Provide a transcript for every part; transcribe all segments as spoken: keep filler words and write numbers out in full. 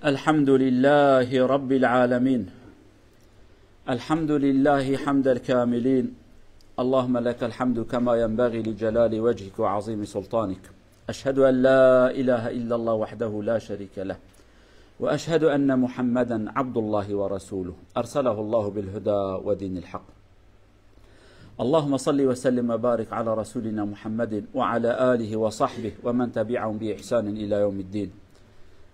الحمد لله رب العالمين. الحمد لله حمد الكاملين. اللهم لك الحمد كما ينبغي لجلال وجهك وعظيم سلطانك. أشهد أن لا إله إلا الله وحده لا شريك له، وأشهد أن محمدا عبد الله ورسوله، أرسله الله بالهدى ودين الحق. اللهم صل وسلم وبارك على رسولنا محمد وعلى آله وصحبه ومن تبعهم بإحسان إلى يوم الدين.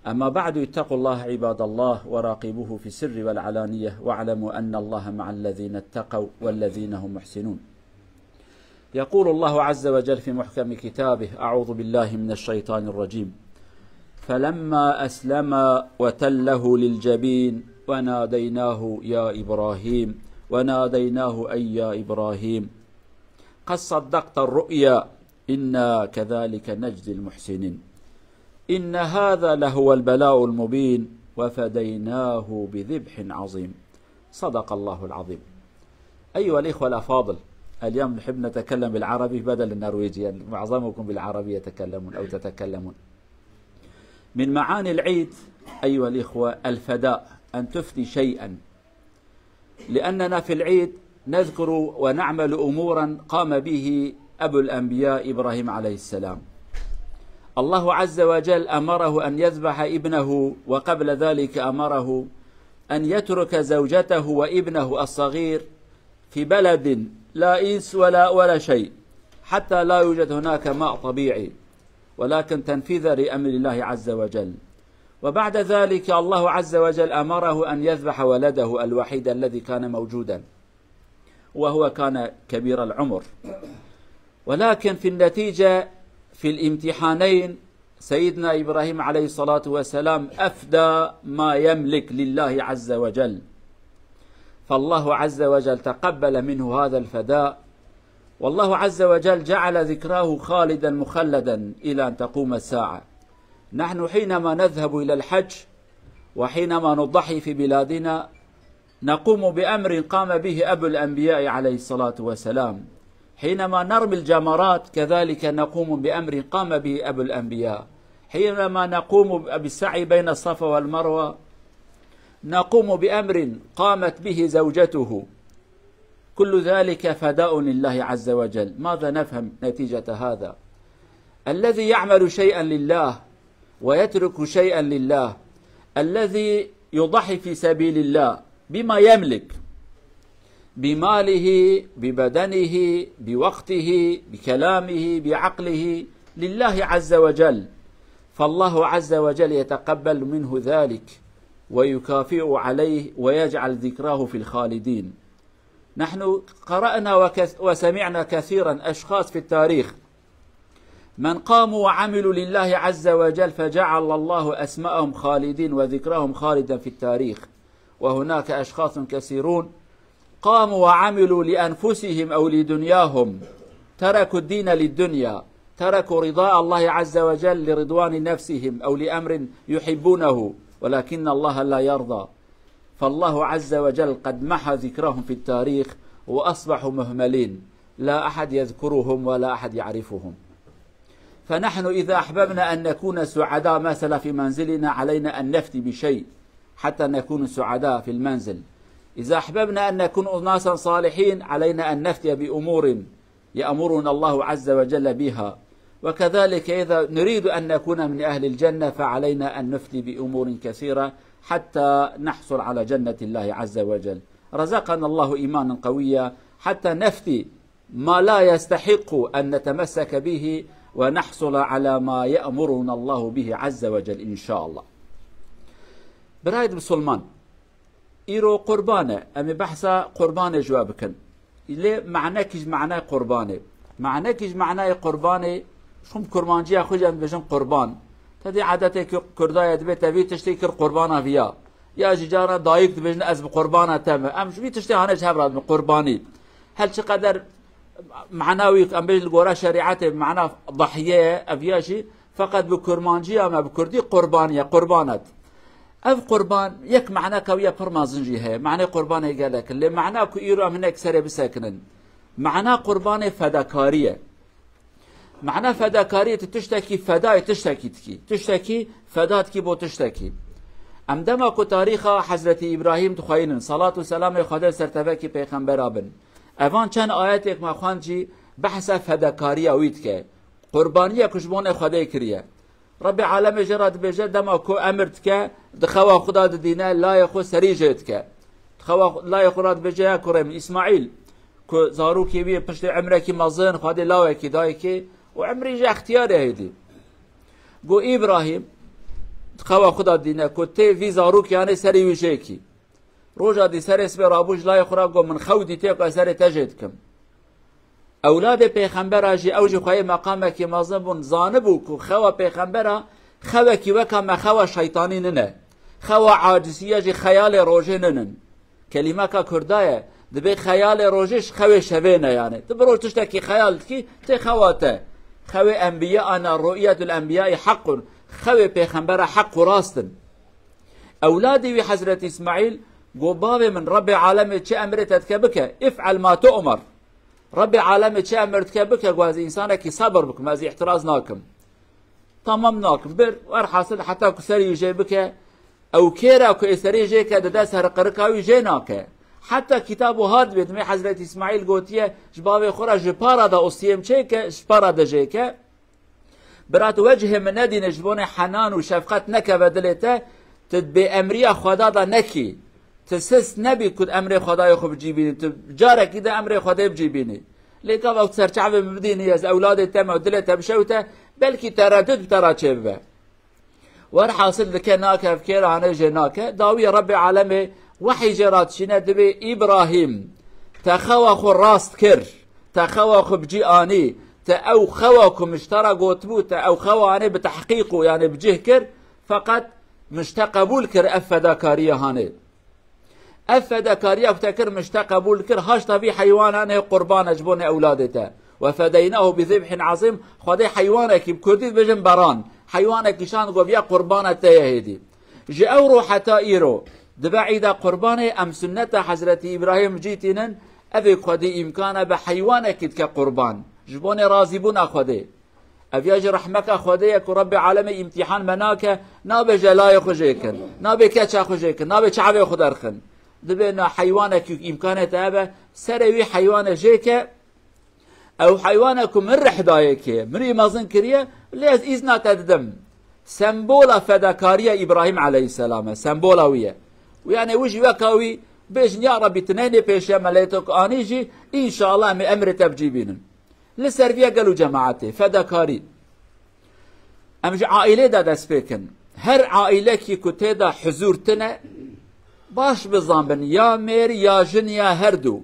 أما بعد، اتقوا الله عباد الله وراقبوه في السر والعلانية، واعلموا أن الله مع الذين اتقوا والذين هم محسنون. يقول الله عز وجل في محكم كتابه: أعوذ بالله من الشيطان الرجيم. فلما أسلما وتله للجبين وناديناه يا إبراهيم، وناديناه أي يا إبراهيم، قد صدقت الرؤيا، إنا كذلك نجزي المحسنين. إن هذا لهو البلاء المبين، وفديناه بذبح عظيم. صدق الله العظيم. أيها الإخوة الأفاضل، اليوم نحب نتكلم بالعربي بدل النرويجي، يعني معظمكم بالعربي يتكلمون أو تتكلمون. من معاني العيد أيها الإخوة الفداء، أن تفدي شيئا، لأننا في العيد نذكر ونعمل أمورا قام به أبو الأنبياء إبراهيم عليه السلام. الله عز وجل أمره أن يذبح ابنه، وقبل ذلك أمره أن يترك زوجته وابنه الصغير في بلد لا إنس ولا، ولا شيء، حتى لا يوجد هناك ماء طبيعي، ولكن تنفيذا لأمر الله عز وجل. وبعد ذلك الله عز وجل أمره أن يذبح ولده الوحيد الذي كان موجودا، وهو كان كبير العمر. ولكن في النتيجة، في الامتحانين، سيدنا إبراهيم عليه الصلاة والسلام أفدى ما يملك لله عز وجل، فالله عز وجل تقبل منه هذا الفداء، والله عز وجل جعل ذكراه خالدا مخلدا إلى أن تقوم الساعة. نحن حينما نذهب إلى الحج وحينما نضحي في بلادنا، نقوم بأمر قام به أبو الأنبياء عليه الصلاة والسلام. حينما نرمي الجمرات كذلك نقوم بأمر قام به أبو الأنبياء. حينما نقوم بالسعي بين الصفا والمروة نقوم بأمر قامت به زوجته. كل ذلك فداء لله عز وجل. ماذا نفهم نتيجة هذا؟ الذي يعمل شيئا لله ويترك شيئا لله، الذي يضحي في سبيل الله بما يملك، بماله، ببدنه، بوقته، بكلامه، بعقله، لله عز وجل، فالله عز وجل يتقبل منه ذلك ويكافئ عليه ويجعل ذكراه في الخالدين. نحن قرأنا وكث-، وسمعنا كثيرا أشخاص في التاريخ من قاموا وعملوا لله عز وجل فجعل الله أسماءهم خالدين وذكرهم خالدا في التاريخ. وهناك أشخاص كثيرون قاموا وعملوا لأنفسهم أو لدنياهم، تركوا الدين للدنيا، تركوا رضاء الله عز وجل لرضوان نفسهم أو لأمر يحبونه، ولكن الله لا يرضى. فالله عز وجل قد محى ذكرهم في التاريخ وأصبحوا مهملين، لا أحد يذكرهم ولا أحد يعرفهم. فنحن إذا أحببنا أن نكون سعداء مثلا في منزلنا علينا أن نفتي بشيء حتى نكون سعداء في المنزل. إذا أحببنا أن نكون أناسا صالحين علينا أن نفتي بأمور يأمرنا الله عز وجل بها. وكذلك إذا نريد أن نكون من أهل الجنة فعلينا أن نفتي بأمور كثيرة حتى نحصل على جنة الله عز وجل. رزقنا الله إيمانا قويا حتى نفتي ما لا يستحق أن نتمسك به ونحصل على ما يأمرنا الله به عز وجل إن شاء الله. Birayê musulman, îro qurban e. Em ê behsa qurbanê ji we bikin. Lê manekî ji manayê qurbanê. Manekî ji manayê qurbanê, şum kurmanciya xwe jî em dibêjin qurban. Tedê edetê ku Kurda ye dibê te vî tiştê kir qurbana viya. Ya jî cara dayik dibêjin ez bi qurbana te me. Em ji vî tiştê hane ji hev radibin qurbanî. Her çi qeder mana wî, em bêjin li gora şerîetê mana dahiye ye, ev ya jî feqet bi kurmanciya me, bi kurdî qurban ye, qurbanet. Ev qurban yek maneka wî ya pir mezin jî heye. Manê qurbanê gelek. Lê mana ku îro em hinek serê bisekinin. Mana qurbanê fedakarî ye. Mana fedakariyê tu tiştekî fedayê tiştekî dikî. Tiştekî feda dikî bo tiştekî. Em dema ku tarîxa Hezretî Îbrahîm dixweynin, salat û selamê Xwedê ser tevekî pêxembera bin, evan çend ayetêk me xwend jî behsa fedakariya wî dike. Qurbaniya ku ji bonê Xwedê kiriye. Rebbê alemê jê re dibêje, dema ku emir dike, di xewa xwe de didîne, layê xwe serî jê dike. Di xewa xwe, layê xwe re dibêje, ya kurê min Îsmaîl, ku zarokê wî yê piştê emrekî mezin, Xwedê lawekî dayikê û emrî jê extiyarê hêdî. Got, Îbrahîm, di xewa xwe de dîne ku tê vî zarokê anê serê wî jê kî. Roja dî serê sibê rabû ji layê xwe re got, min xew dîtiye ku ez serê te jê dikim. Ewladê pêxembera jî, ew jî xweyê meqamekî mezin bûn, zanibû ku xewa pêxembera xewekî weka me xewa şeytanî nine. Xewa acisiya jî xeyalê rojê ninin. Kelîmeka kurda ye. Dibê xeyalê rojê ji xewê şevê ne yani. Tu bi roj tiştekî xeyal dikî, tê xewa te. Xewê enbiya ana, ru'iyetul enbiyayî hequn. Xewê pêxembera heq û rast in. Ewladê wî Hezretî Îsmaîl got, bavê min, Rebbê alemê çi emrê te dike bike, if'el ma tu'mar. Rebbê alemê çi emir dike bike, got, ez însanekî sebir bikim, ez îhtiraz nakim. Tamam nakim, bir, werhasil heta ku serî wî jê bike, ew kêra ku ê serî jê ke dide ser qirika wî jê nake. Heta kitab û hat bê, dimê Hezretî Îsmaîl gotiye, ji bavê xwe re ji para de osiyêm çêke, ji para de jê ke. Bira tu wecihê min nedîne ji bonê henan û şefqet nekeve dilê te, tu di bêemriya Xweda de nekî. Tu sist nebî ku tu emrê Xwedayê xwe bi cî bînî, tu carekî de emrê Xwedê bi cî bînî. Lê gava tu ser çavê min bidînî, ez ewladê te me û dilê te bişewite, belkî teredûd bi te re çêbibe. Werhasil dike nake, ev kêra hanê jê nake. Dawiyê Rebbê alemê wehî jê re dişîne, dibê Îbrahîm, te xewa xwe rast kir, te xewa xwe bi cî anî, te ew xewa ku min ji te re gotibû, te ew xewa hanê bi tehqîq û yani bi cih kir, feqet min ji te qebûl kir ev fedakariya hanê. Ev fedakariya ku te kir, min ji te qebûl kir, haşta vî heywanan ê qurban e ji bonê ewladê te. Ve fedeynahu bi zibhin azîm, Xwedê heywanekî, bi kurdî dibêjin beran, heywanekî şand, got, viya qurbana te ye hêdî. Ji ew ro heta îro, dibe îda qurbanê em sunneta Hezretî Îbrahîm cî tînin, evê Xwedî îmkan e bi heywanekî dike qurban. Ji bonê razîbûna Xwedê. Ev ya jî rehmeka Xwedê ye ku Rebbê alemê îmtîhan me nake, nabê jelayê xwe jê kin, nabê keça xwe jê kin, nabê çavê xwe derxin. Dibê na heywanekî îmkanê te hebe, serê wî heywane jê ke, ew heywane ku min rih dayê kê, min wî mezin kiriye, lê ez îzna te didim. Sembola fedakariya Îbrahîm aleyhisselam e, sembola wî ye. Û yani wî jî weka wî bêjin, ya Rebbî, tu neynê pêşiya me, lê tu ku anî jî, înşallah em ê emrê te bi cî bînin. Li ser viya gel û cemaetê, fedakarî. Em ji aîlê de dest pê kin. Her aîlekî ku tê de huzûr tine, baş bizanbin, ya mêr ya jin ya her du.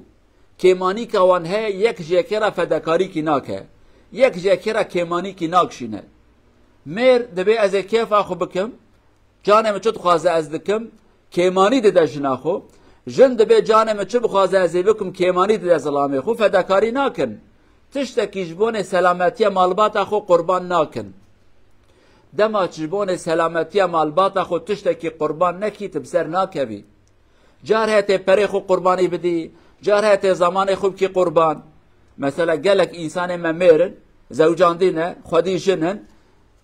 Kêmanîka wan heye, yek ji yekê re fedakarîkî nake. Yek ji yekê re kêmanîkî nakişîne. Mêr dibê ez ê kêfa xwe bikim, canê min çi dixwaze ez dikim, kêmanî dide jina xwe. Jin dibê canê min çi bixwaze ez ê bikim, kêmanî dide zilamê xwe, fedakarî nakin. Tiştekî ji bonê selametiya malbata xwe qurban nakin. Dema ji bonê selametiya malbata xwe tiştekî qurban nekî, tu bi ser nakevî. Car heye tê perê xwe qurbanî bidî, car heye tê zemanê xwe bikî qurban. Mesela gelek însanê me mêr in, zewcandî ne, xwedî jin in,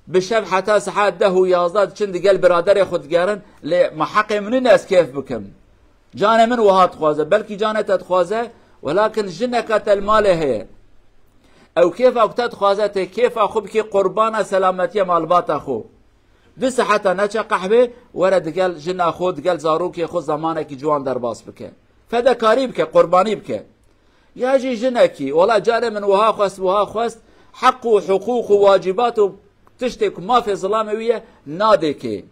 bi şev heta saet deh û yazdeh diçin digel biraderê xwe digerin, lê ma heqê min nîne ez kêf bikim. Canê min wiha dixwaze, belkî canê te dixwaze, welakin jineka te li malê heye. Ew kêfa ku te dixwaze tê kêfa xwe bikî qurbana selametiya malbata xwe. Di seheta neçe qehwê, were digel jina xwe, digel zarokê xwe zemanekî ciwan derbas bike. Fedekarî bike, qurbanî bike. Ya jî jinekî, wela carê min wiha xwest, wiha xwest, heq û hiqûq û wacîbat û tiştê ku mafê zilamê wî ye, nadê kê.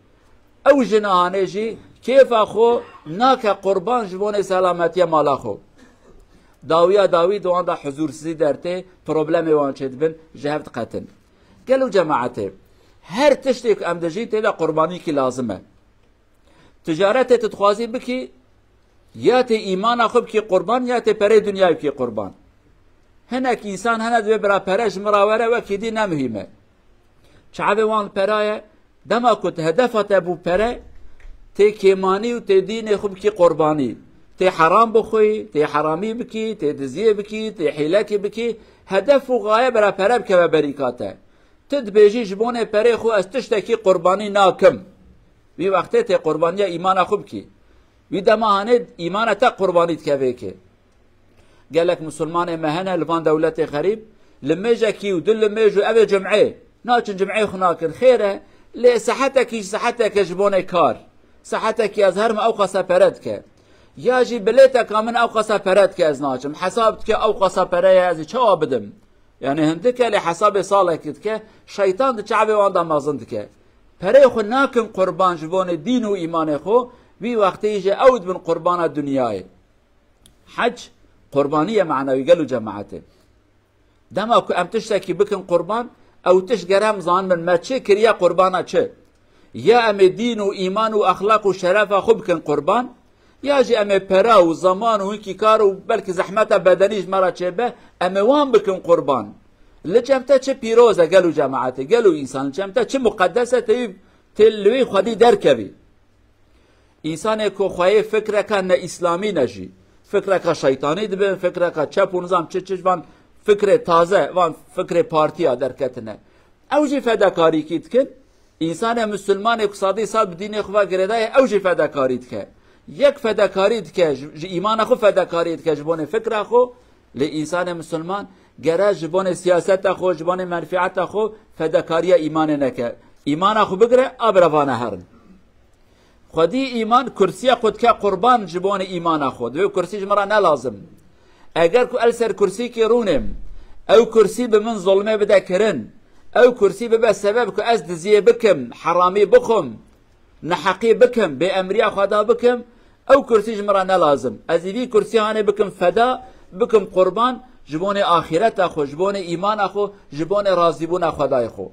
Ew jina hanê jî kêfa xwe nake qurban ji bonê selametiya mala xwe. Dawiya dawî di wan de huzûrsizî dertê, problemê wan çêdibin, ji hev diqetin. Gelo cemaetê, her tiştê ku em dijîn tê de qurbanîkî lazim e. Ticaretê tu dixwazî bikî, ya tê îmana xwe bikî qurban, ya tê perê dinyayê bikî qurban. Hinek însan hene dibê bira pere ji min re were, wekî dî ne muhîm e. Çavê wan li pera ye, dema ku tu hedefa te bû pere, tê kêmanî û tê dînê xwe bikî qurbanî. Tê heram bixwî, tê heramî bikî, tê diziyê bikî, tê hîlekî bikî, hedef û gaye bira pere bikeve berîka te. Tu dibêjî ji bonê perê xwe ez tiştekî qurbanî nakim. Wî wextê tê qurbaniya îmana xwe bikî. Wî dema hanê îmana te qurbanî dike vê kê. Gelek misilmanê me hene li van dewletê xerîb, li mêjekî û du li mêj û ev ê cumê, naçin cumê xwe nakin. Xêr e, lê sahetekî ji saheteke ji bonê kar. Sahetekî ez herim ew qasa pere dike. Ya jî bilêteka min ew qasa pere dike ez naçim. Hesab dike ew qasa pere ye ez ê çawa bidim? Yani hindik e lê hesabê salekî dike, şeytan di çavê wan de mezin dike. Pereyê xwe nakin qurban ji bonê dîn û îmanê xwe, wî wextê jî ew dibin qurbana dinyayê. Hec, qurbaniye manewî gel û cemaetê. Dema ku em tiştekî bikin qurban, ew tişt ger em zanibin me çi kiriye qurbana çi. Ya em ê dîn û îman û exlaq û şerefa xwe bikin qurban, ya jî em ê pera û zaman û hinkî kar û belkî zehmeta bedenî ji me re çêbe, em ê wan bikin qurban. Li cem te çi pîroz e gel û cemaetê, gel û însan, li cem te çi muqedes e, tê, tê li wê xwedî derkevî. Însanê ku xweyê fikreka ne îslamî ne jî, fikreka şeytanî dibin, fikreka çep û nizam çi çi van fikrê taze, van fikrê partiya derketine. Ew jî fedakarîkî dikin. Însanê misilmanê ku sadî sad bi dînê xwe ve girêdaye, ew jî fedakarî dike. Yek fedakarî dike, ji, ji îmana xwe fedakarî dike, ji bonê fikra xwe, lê însanê misilman gere ji bonê siyaseta xwe, ji bonê menfieta xwe fedakariya îmanê neke. Îmana xwe bigire, a birevane herin. Xwedî îman kursiya xwe dike qurban ji bonê îmana xwe. Divê kursî ji min re ne lazim. Eger ku el ser kursîkê rûnim, ew kursî bi min zulmê bide kirin, ew kursî bibe sebeb ku ez diziyê bikim, heramî bixwim, neheqî bikim, bêemriya Xweda bikim, ew kursî ji min re ne lazim. Ez ê vî kursî hanê bikim feda, bikim qurban, ji bonê axîreta xwe, ji bonê îmana xwe, ji bonê razîbûna Xwedayê xwe.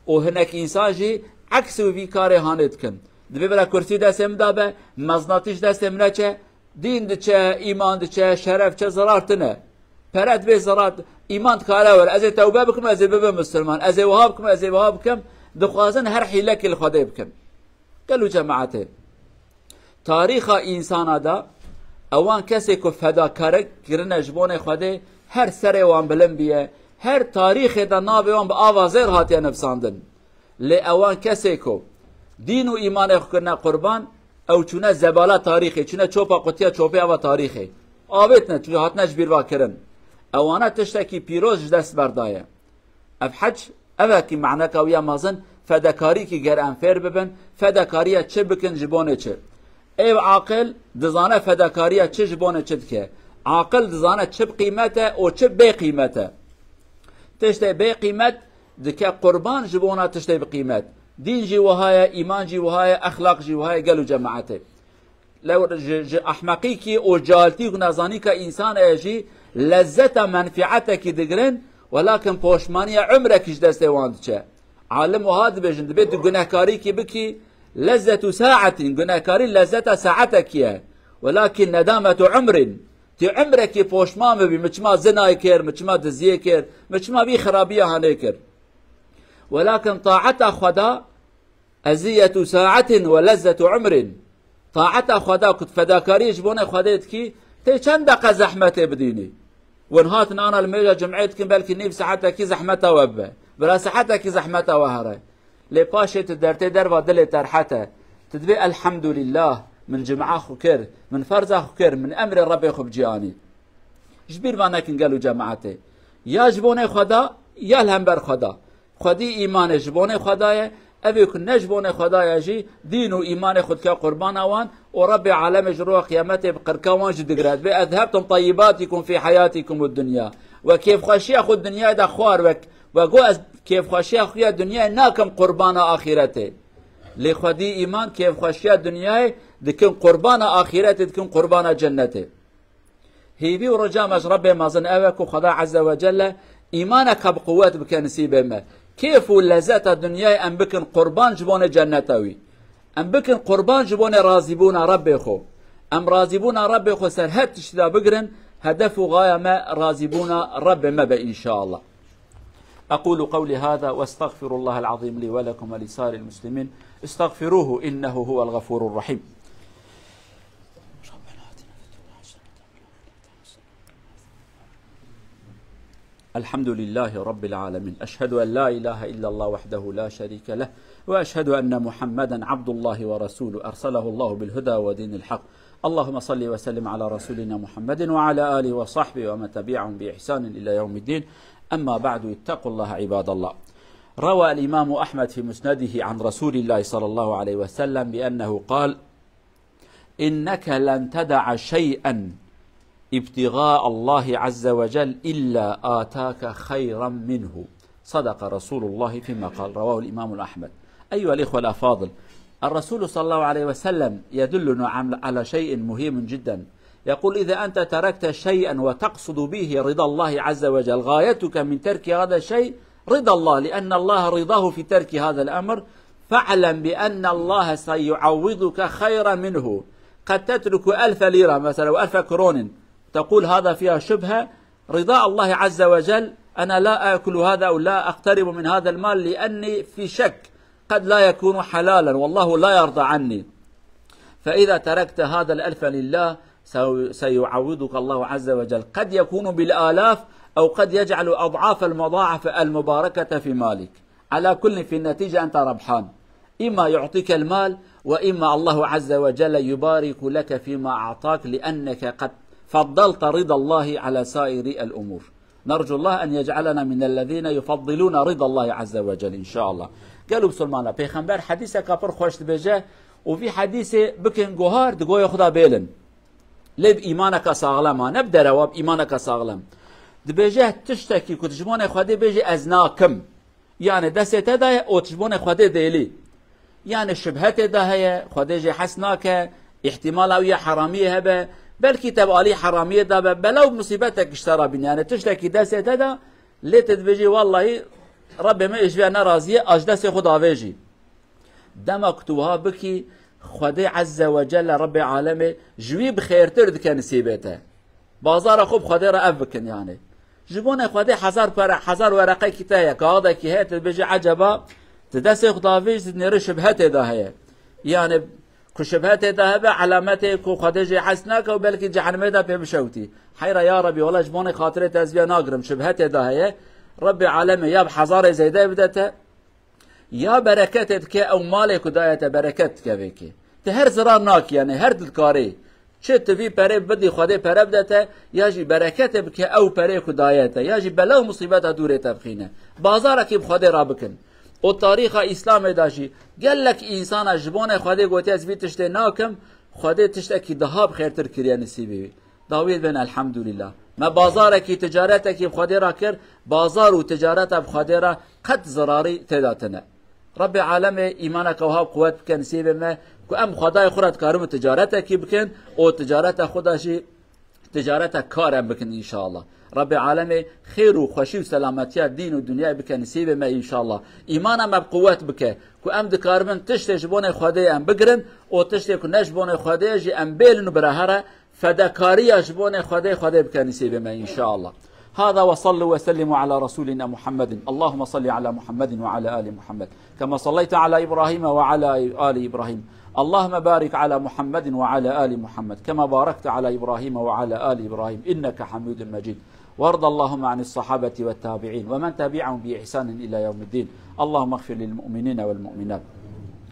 Û hinek însan jî eks û vî karê hanê dikin. Dibê bira kursî destê min de be, meznatî ji destê min neçe, dîn diçe, îman diçe, şeref çe, zerar tine. Pere dibê zerar, îman dikare were. Ez ê tewbe bikim, ez ê bibim misilman. Ez ê wiha bikim, ez ê wiha bikim. Dixwazin her hîlekê li Xwedê bikin. Gel û cemaetê. Tarîxa însana de ewan kesê ku fedakarik kirine ji bonê Xwedê her serê wan bilind biye, her tarîxê de navê wan bi ava zêr hatiye nivsandin. Lê ewan kesê ku dîn û îmanê xwe kirine qurban, ew çûne zebala tarîxê, çûne çopa qutiya çopê ava tarîxê. Avêtine, çû hatine ji bîr va kirin. Ewana tiştekî pîroz ji dest berdaye. Ev hec, evekî maneka wî ya mezin, fedekarîkî ger em fêr bibin, fedakariya çi bikin ji bonê çi? Êv aqil dizane fedakariya çi ji bonê çi dike. Aqil dizane çi bi qîmet e û çi bê qîmet e. Tiştê bê qîmet dike qurban ji bona tiştê bi qîmet. Dîn jî wiha ye, îman jî wiha ye, exlaq jî wiha ye, gel û cemaetê. Lew ji, ji ehmeqîkî û cahiltî û nezanîka însan e jî lezzeta menfietekî digirin, welakin poşmaniya umrekî ji destê wan diçe. Alim wiha dibêjin, dibê tu gunehkarîkî bikî, lezzetu saatin, gunehkarî lezzeta saetekî ye. Welakin nedametu umrin, tu umrekî poşman bibî, min çima zinayê kir, min çima diziyê kir, min çima vî xirabiya hanê kir. Welakin taeta Xweda, eziyetu saatin we lezzetu umrin. Taeta Xweda ku tu fedakariyê ji bonê Xwedê dikî, tê çend deqe zehmetê bidînî. Win hatin ana li mêja cumê dikin, belkî nîv saetekî zehmeta we bibe. Bira saetekî zehmeta we here. Lê paşê tu dertê derva dilê terhet e. Tu dibê elhamdulillah, min cum'a xwe kir, min ferza xwe kir, min emrê Rebê xwe bi cî anî. Ji bîr va nekin gel û cemaetê. Ya ji bonê Xweda, ya li hember Xweda. Xwedî îmanê ji bonê Xweda ye, evê ku ne ji bonê Xweda ye jî dîn û îmanê xwe dike qurbana wan û Rebbê alemê ji roja qiyametê bi qirka wan jî digire. Dibê, "Ezhebtum tayyibatikum fî heyatikum ed-dunya." We kêfxweşiya xwe dinyayê de xwar, we, we got, "Ez kêfxweşiya xwe ya dinyayê nakim qurbana axîretê." Lê xwedî îman kêfxweşiya dinyayê dikin qurbana axîretê, dikin qurbana cennetê. Hêvî û rica me ji Rebbê mezin ew e ku Xweda Azze ve Celle îmaneke bi quwet bike nisîbê me. Kêf û lezeta dinyayê em bikin qurban ji bonê cenneta wî. Em bikin qurban ji bonê razîbûna Rebbê xwe. Em razîbûna Rebbê xwe ser her tiştî de bigirin, hedef û xaya me razîbûna Rebbê me be înşallah. أقول قولي هذا وأستغفر الله العظيم لي ولكم ولسائر المسلمين. استغفروه إنه هو الغفور الرحيم. الحمد لله رب العالمين. أشهد أن لا إله إلا الله وحده لا شريك له، وأشهد أن محمدا عبد الله ورسوله، أرسله الله بالهدى ودين الحق. اللهم صل وسلم على رسولنا محمد وعلى آله وصحبه ومن تبعهم بإحسان إلى يوم الدين. أما بعد، اتقوا الله عباد الله. روى الإمام أحمد في مسنده عن رسول الله صلى الله عليه وسلم بأنه قال: إنك لن تدع شيئا ابتغاء الله عز وجل إلا آتاك خيرا منه. صدق رسول الله فيما قال. رواه الإمام أحمد. أيها الإخوة الأفاضل، الرسول صلى الله عليه وسلم يدلنا عم-، على شيء مهم جدا. يقول: إذا أنت تركت شيئا وتقصد به رضا الله عز وجل، غايتك من ترك هذا الشيء رضا الله، لأن الله رضاه في ترك هذا الأمر، فاعلم بأن الله سيعوضك خيرا منه. قد تترك ألف ليرة مثلا وألف كرون، تقول: هذا فيها شبهة، رضا الله عز وجل، أنا لا آكل هذا أو لا أقترب من هذا المال لأني في شك، قد لا يكون حلالا والله لا يرضى عني. فإذا تركت هذا الألف لله، سو-، سيعوضك الله عز وجل، قد يكون بالآلاف، أو قد يجعل أضعاف المضاعفة المباركة في مالك. على كل، في النتيجة أنت ربحان، إما يعطيك المال، وإما الله عز وجل يبارك لك فيما أعطاك، لأنك قد فضلت رضا الله على سائر الأمور. نرجو الله أن يجعلنا من الذين يفضلون رضا الله عز وجل إن شاء الله. Gelo misilmana, Pêxember hedîseka pir xweş dibêje û vî hedîsê bikin guhar, di goyê xwe de bêlin. Lê bi îmaneka saxlem a, ne bi derewa, bi îmaneka saxlem. Dibêje, tiştekî ku tu ji bonê Xwedê bêjî ez nakim, yani destê te de ye û tu ji bonê Xwedê dêlî. Yani şibhe tê de heye, Xwedê jê hez nake, îhtimala wî ya heramiyê hebe, belkî te bi alî heramiyê de be, bela û musîbetek ji te re bîne. Yani tiştekî destê te de, lê tu dibêjî, wallahî Rebbê me ê ji vê nerazî ye, a ji destê xwe davêjî. Dema ku tu wiha bikî, Xwedê Ezze ve Celle, Rebbê Alemê, ji wî bi xêrtir dike nisîbê te. Bazara xwe bi Xwedê re ev bikin yani. Ji bonê Xwedê hezar pere, hezar wereqekî te heye, kaxidekî heye, tu dibêjî, eceba, tu destê xwe davêj, tu nêrî şibhe tê de heye. Yani, ku şibhe tê de hebe, alametê ku Xwedê jê hez nake û belkî cehennemê de pê bişewtî. Heyra ya Rebî, wela ji bonê xatirê te ez viya nagirim, şibhe tê de heye. Rebbê Alemê ya bi hezarê zêde bide te, ya bereketê dike, ew malê ku daye te bereket dike vêkê. Tu her zirar nakî, yani her dikarê. Çi tu vî perê bidî, Xwedê pere bide te, ya jî bereketê bike ew perê ku daye te, ya jî bela û musîbeta dûrê te bixîne. Bazarekî bi Xwedê re bikin. Û tarîxa Îslamê de jî gelek însana ji bonê Xwedê gotiye, ez vî tiştê nakim, Xwedê tiştekî daha bi xêrtir kiriye nisîbî wî. Dawiyê dibên elhamdulillah. Me bazarekî, ticaretekî bi Xwedê re kir, bazar û ticareta bi Xwedê re qet zirarî tê de tine. Rebbê Alemê îmaneke wiha bi quwet bike nisîbê me, ku em Xwedayê xwe re dikarin bi ticaretekî bikin û ticareta xwe de jî ticareta kar em bikin înşallah. Rebbê Alemê xêr û xweşî û selametiya dîn û dinyayê bike nisîbê me înşallah. Îmana me bi quwet bike, ku em dikaribin tiştê ji bonê Xwedê em bigirin û tiştê ku ne ji bonê Xwedê jî em bêlin û bira here. Fedakariya ji bonê Xwedê, Xwedê bike nisîbê me înşallah. هذا وصلوا وسلموا على رسولنا محمد. اللهم صل على محمد وعلى آل محمد كما صليت على إبراهيم وعلى آل إبراهيم. اللهم بارك على محمد وعلى آل محمد كما باركت على إبراهيم وعلى آل إبراهيم إنك حميد مجيد. وارض اللهم عن الصحابة والتابعين ومن تبعهم بإحسان إلى يوم الدين. اللهم اغفر للمؤمنين والمؤمنات،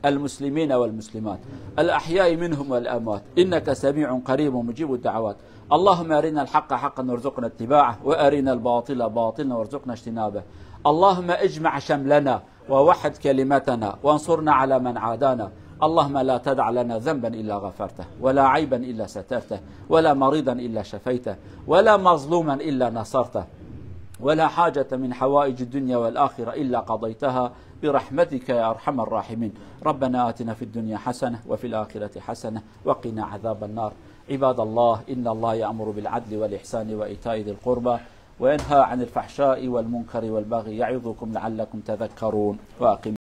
المسلمين والمسلمات، الأحياء منهم والأموات، إنك سميع قريب مجيب الدعوات. اللهم أرنا الحق حقا وارزقنا اتباعه، وأرنا الباطل باطلا وارزقنا اجتنابه. اللهم اجمع شملنا ووحد كلمتنا وانصرنا على من عادانا. اللهم لا تدع لنا ذنبا إلا غفرته، ولا عيبا إلا سترته، ولا مريضا إلا شفيته، ولا مظلوما إلا نصرته، ولا حاجة من حوائج الدنيا والآخرة إلا قضيتها برحمتك يا أرحم الراحمين. ربنا آتنا في الدنيا حسنة وفي الآخرة حسنة وقنا عذاب النار. عباد الله، إن الله يأمر بالعدل والإحسان وإيتاء ذي القربى وينهى عن الفحشاء والمنكر والبغي يعظكم لعلكم تذكرون. وأقم